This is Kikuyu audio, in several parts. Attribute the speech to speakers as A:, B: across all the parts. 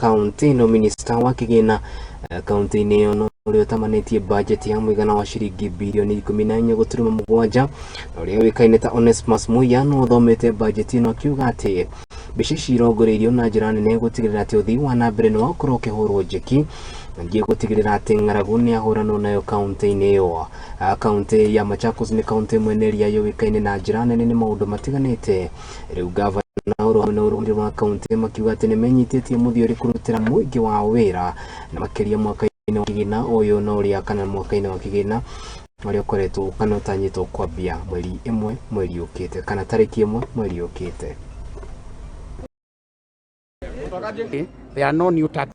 A: kaunti ĩno minista wa kĩgĩna kaunti-inĩ ĩyo na ũrĩa ũtamanĩtie bajeti ya mũigana wa ciringi birioni 14.7 na ũrĩa ũĩkaine ta Onesmus Muia no ũthomete bajeti ĩno akiuga atĩ mbeca ici irongoreirio na njĩra nene gũtigĩrĩra atĩ ũthii wa na mbere nĩ wakorwo ũkĩhũrwo njeki na ningĩ gũtigĩrĩra atĩ ng'aragu nĩ yahũranwo nayo kaunti-inĩ ĩyo. Kaunti ya Machakos nĩ kaunti ĩmwe na ĩrĩa yũĩkaine na njĩra nene nĩ maũndũ matiganĩte. Rĩu gavana oro hamwe na ũrũgamĩrĩri wa kaunti makiuga atĩ nĩ menyitĩtie mũthiori kũrutĩra mũingĩ wao wĩra na makĩria mwaka-inĩ wa kĩgĩna ũyũ na ũrĩa kana mwaka-inĩ wa kĩgĩna ũrĩa ũkoretwo kana ũtanyĩtwo kwambia mweri ĩmwe mweri ũkĩte kana tarĩki ĩmwe mweri ũkĩte.
B: There are no new tax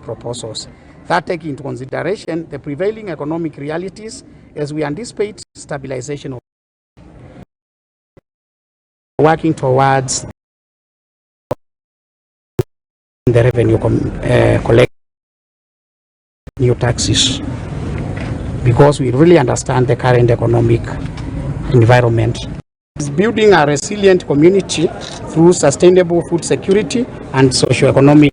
B: proposals that take into consideration the prevailing economic realities as we anticipate stabilization of working towards the revenue collect new taxes, because we really understand the current economic environment. Is building a resilient community through sustainable food security and socio-economic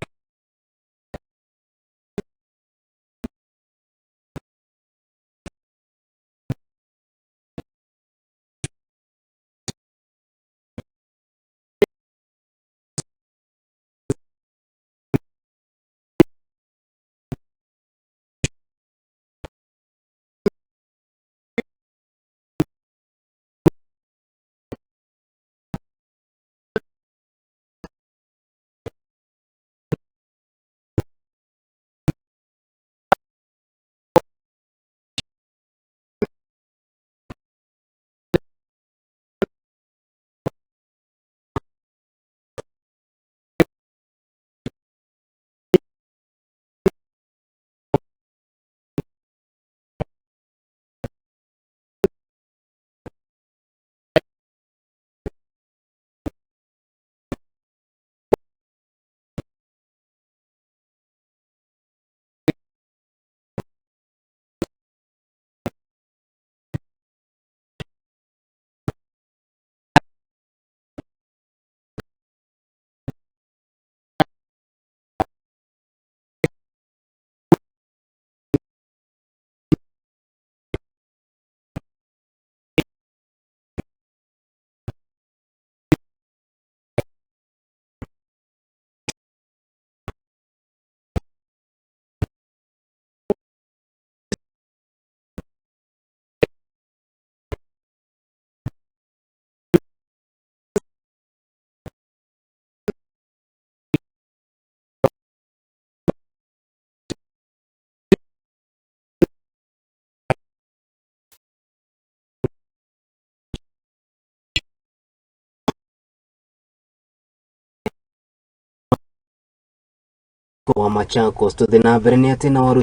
A: Wa Machakos. Tuthiĩ na mbere nĩ atĩ nao arutwo